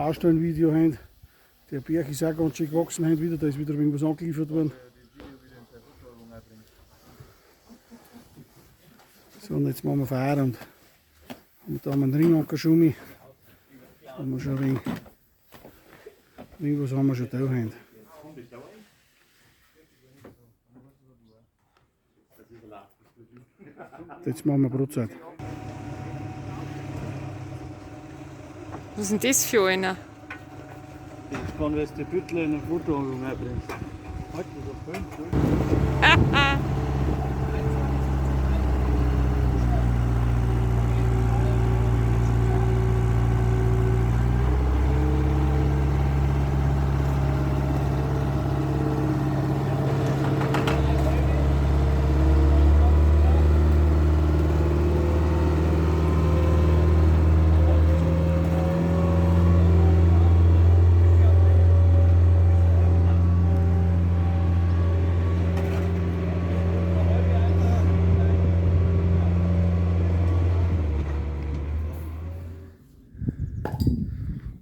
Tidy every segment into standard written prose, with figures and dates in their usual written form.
Baustellenvideo heute. Der Berg ist auch ganz schön gewachsen heute wieder, da ist wieder ein wenig was angeliefert worden. So, und jetzt machen wir Feierabend. Und da haben wir einen Ringanker schon mit. Haben wir schon ein wenig, wenig was haben wir schon da heute. Jetzt machen wir Brotzeit. Was ist denn das für einer? Ich bin gespannt, was die Büttel in den Fotoanlage reinbringst. Halt das auf Film, ne?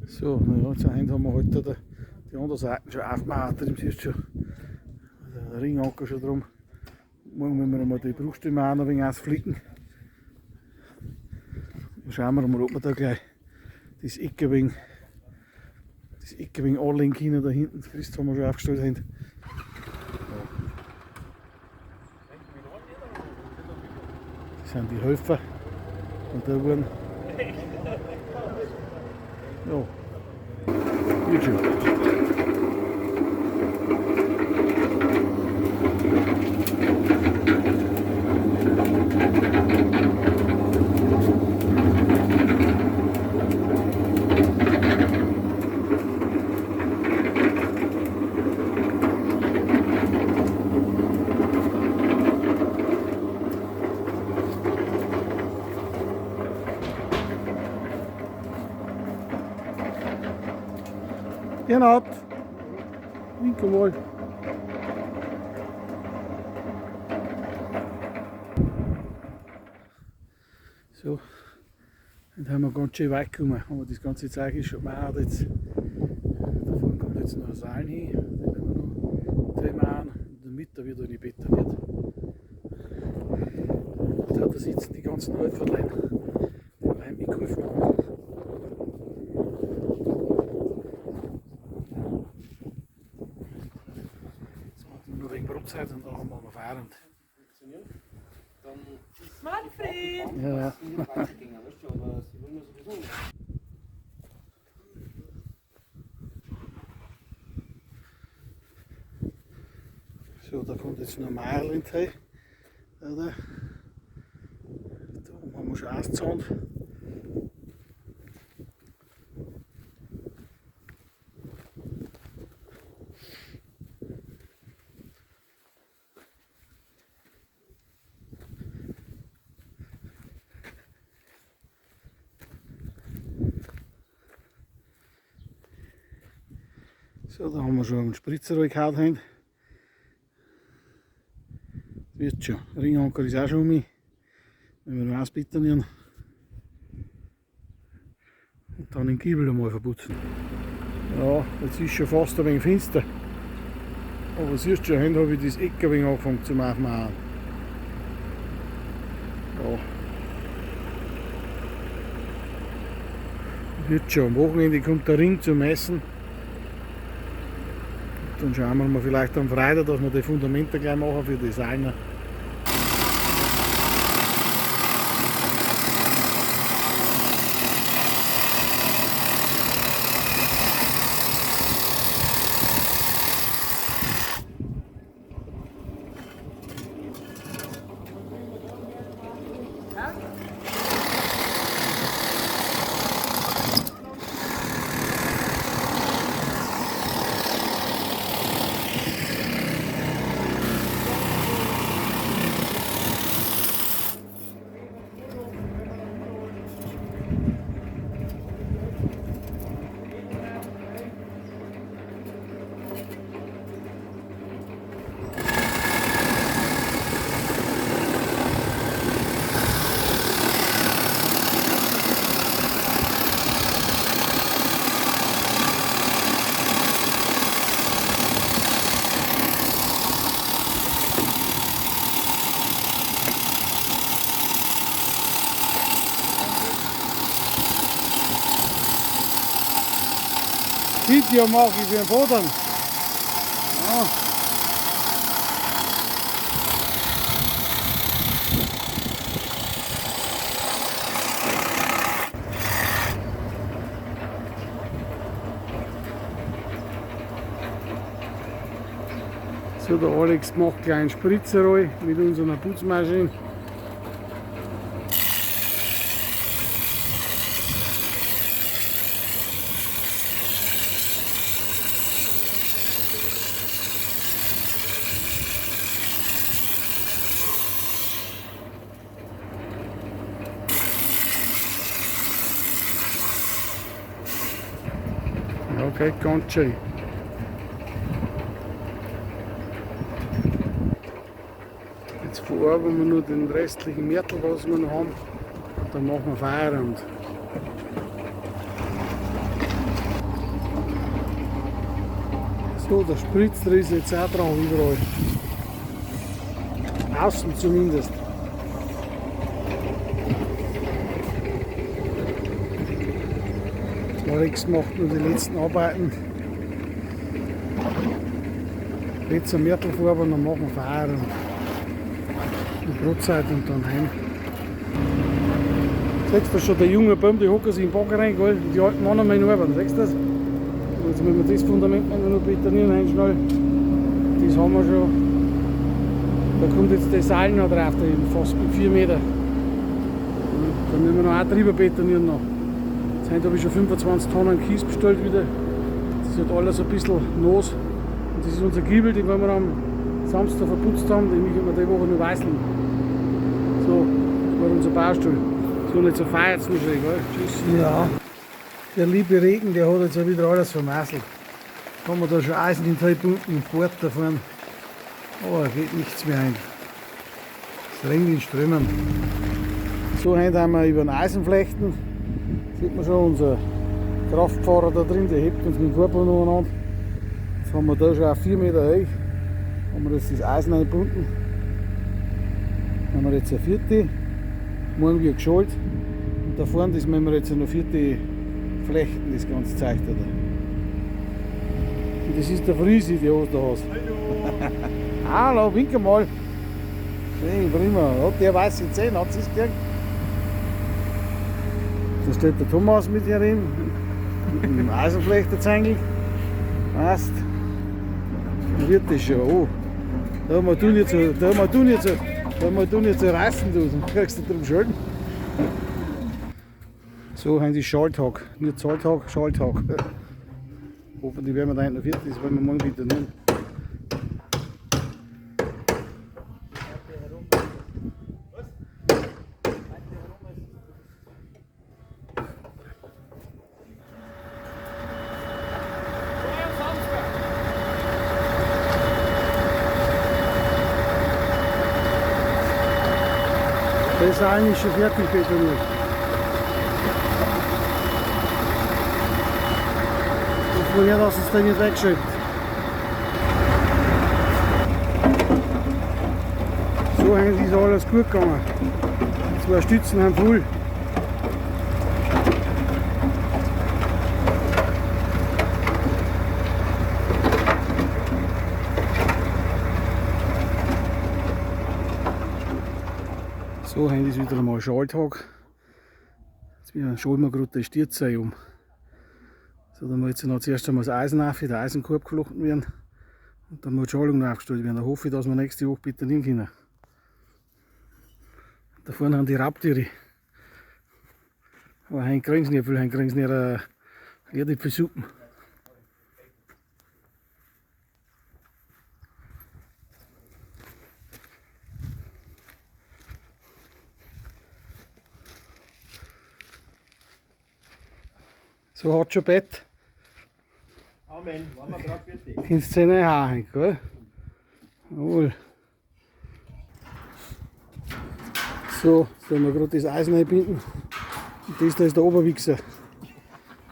So, na ja, zur Hand haben wir heute da die andere Seite schon aufgemacht, da siehst du schon der Ringanker schon drum. Morgen müssen wir mal die Bruchstimme auch noch ein wenig ausflicken. Dann schauen wir mal, ob wir da gleich das Eck ein wenig, das Eck ein wenig anlegen können da hinten. Das Christ haben wir schon aufgestellt. Haben. Das sind die Helfer. Und da wurden. Ja. Wird schon. Gernot, winke mal. So, und haben wir ganz schön weit gekommen. Haben wir das ganze Zeug ist schon gemacht jetzt. Da vorne kommt jetzt noch ein Seil hin, den werden wir noch drehen machen. Und in der Mitte wieder in die betoniert. Da, da sitzen die ganzen Helferlein, die wir heim mitgeholfen haben. Jetzt machen wir nur wegen Brotzeit und dann machen wir Feierabend. Manfred! Ja. So, da kommt jetzt noch Marl in die Oder? Da oben haben wir schon ausgezahnt. So, da haben wir schon einen Spritzer gehauen. Haben. Das wird schon. Ringanker ist auch schon um mich. Wenn wir noch ausbetonieren. Und dann den Giebel einmal verputzen. Ja, jetzt ist schon fast ein wenig finster. Aber siehst du schon, heute habe ich das Eck ein wenig angefangen zu machen. Ja. Wird schon. Am Wochenende kommt der Ring zum Messen. Dann schauen wir mal vielleicht am Freitag, dass wir die Fundamente gleich machen für die Designer. Video mache ich für den Vater. Ja. So, der Alex macht gleich einen Spritzer rein mit unserer Putzmaschine. Ja, geht ganz schön. Jetzt verarbeiten wir nur den restlichen Mörtel, was wir noch haben. Und dann machen wir Feierabend. So, der Spritzer ist jetzt auch dran überall. Außen zumindest. Alex macht nur die letzten Arbeiten. Letzter Mörtelfarbe und dann machen wir Feierabend. Die Brotzeit und dann heim. Siehst du schon, der junge Baum, die hocken sich im Bagger rein, gell? Und die alten Männer müssen arbeiten, siehst du das? Und jetzt müssen wir das Fundament noch betonieren, rein schnell. Das haben wir schon. Da kommt jetzt das Seil noch drauf, da fast 4 Meter. Da müssen wir noch auch drüber betonieren noch. Jetzt habe ich schon 25 Tonnen Kies bestellt wieder. Das ist halt alles ein bisschen nass. Und das ist unser Giebel, den wir am Samstag verputzt haben, den müssen wir die Woche noch weißeln. So, das war unser Baustuhl. So, und jetzt feiert es noch schön, gell? Tschüss. Ja, der liebe Regen, der hat jetzt auch wieder alles vermasselt. Haben wir da schon Eisen in 3 Punkten und Bord da vorne. Aber geht nichts mehr ein. Es regnet in Strömen. So, heute haben wir über den Eisenflechten. Sieht man schon, unser Kraftfahrer da drin, der hebt uns mit dem Korb noch an. Jetzt haben wir da schon auf 4 Meter hoch. Haben wir jetzt das Eisen eingebunden. Dann haben wir jetzt eine vierte. Morgen wird geschalt. Und da vorne, das müssen wir jetzt noch vierte flechten, das ganze Zeug da. Und das ist der Friesi, der was da hast. Hallo! Hallo, winke mal! Schön, prima. Hat der weiße Zähne, hat sie's gekriegt? Da steht der Thomas mit hier drin, mit dem Eisenflechterzängel. Passt. Dann wird das schon. Oh. Da haben wir du nicht so, da haben wir du nicht so, da haben wir du nicht so reißen, du. Dann kriegst du drum Schulden. So haben die Schalttag. Nicht Zahltag, Schalttag. Hoffentlich werden wir da noch fertig, das wollen wir morgen wieder nehmen. Das ist eigentlich schon fertig betoniert. Und vorher, dass es dann nicht wegschiebt. So ist alles gut gegangen. Die 2 Stützen haben voll. So, heute ist wieder einmal Schalttag. Jetzt schalten wir gerade die Stürze um. So, dann muss jetzt noch zuerst einmal das Eisen auf, der Eisenkorb geflochten werden. Und dann muss die Schaltung noch aufgestellt werden. Da hoffe ich, dass wir nächste Woche betonieren können. Da vorne haben die Raubtiere. Aber heute kriegen sie nicht viel, heute kriegen sie nicht eine Erdäpfelsuppe. So hat schon Bett. Amen, waren wir gerade fertig. Kannst du reinhauen, gell? Jawohl. So, jetzt tun wir gerade das Eisen einbinden. Und das da ist der Oberwichser.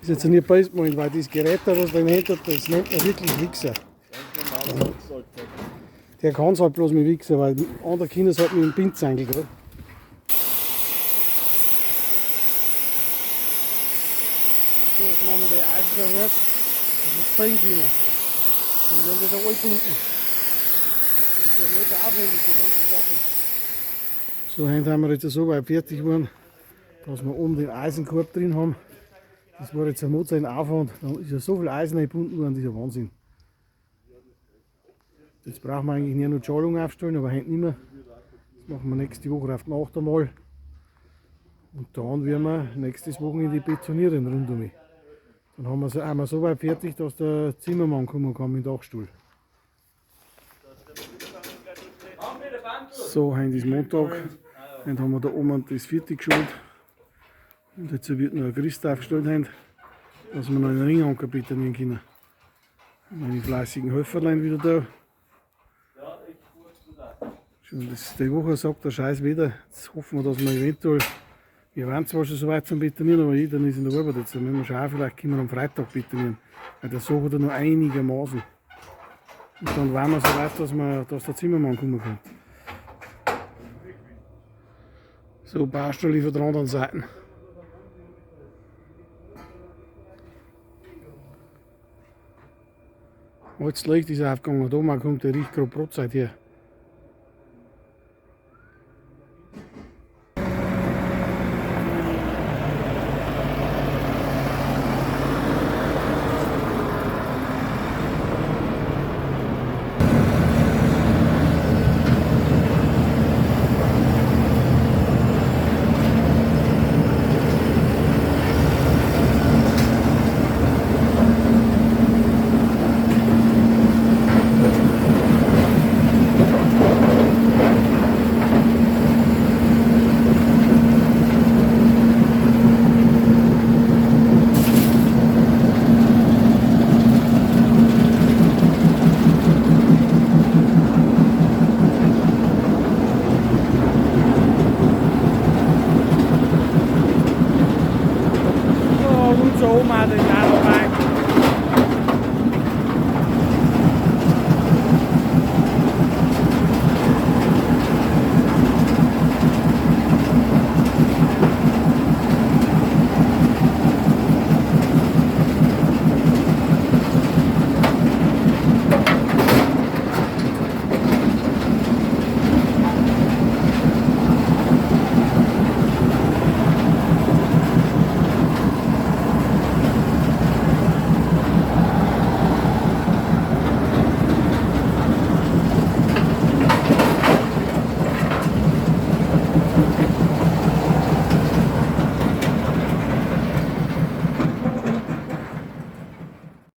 Das ist jetzt nicht böse gemeint, weil das Gerät da, was da in der Hand hat, das nennt man wirklich Wichser. Der kann es halt bloß mit Wichser, weil andere Kinder es halt mit dem Pinzangel, gell? So, jetzt machen wir die Eisen da raus. Das ist 10 Kilo. Dann werden das auch alle. Das ist ja nicht aufwendig, die ganzen Sachen. So, heute haben wir jetzt so weit fertig geworden, dass wir oben den Eisenkorb drin haben. Das war jetzt ein Motz ein Aufwand. Da ist ja so viel Eisen eingebunden worden, das ist ja Wahnsinn. Jetzt brauchen wir eigentlich nur noch die Schalung aufstellen, aber heute nicht mehr. Das machen wir nächste Woche auf die Nacht einmal. Und dann werden wir nächstes Wochenende betonieren rundum. Dann haben wir so, einmal so weit fertig, dass der Zimmermann kommen kann mit dem Dachstuhl. So, heute ist Montag. Heute haben wir da oben das fertig geschult. Und jetzt wird noch ein Gerüst aufgestellt, heute, dass wir noch einen Ringanker betonieren können. Meine fleißigen Helferlein wieder da. Schon das, die Woche sagt der Scheiß wieder. Jetzt hoffen wir, dass wir eventuell. Wir waren zwar schon so weit zum Betonieren, aber jeder ist in der Arbeit jetzt. Müssen wir schauen, vielleicht können wir am Freitag betonieren. Weil der Sache er noch einigermaßen. Und dann waren wir so weit, dass der Zimmermann kommen kann. So, Baustelle von der anderen Seite. Alles Licht ist aufgegangen. Da mal kommt der riecht gerade Brotzeit her.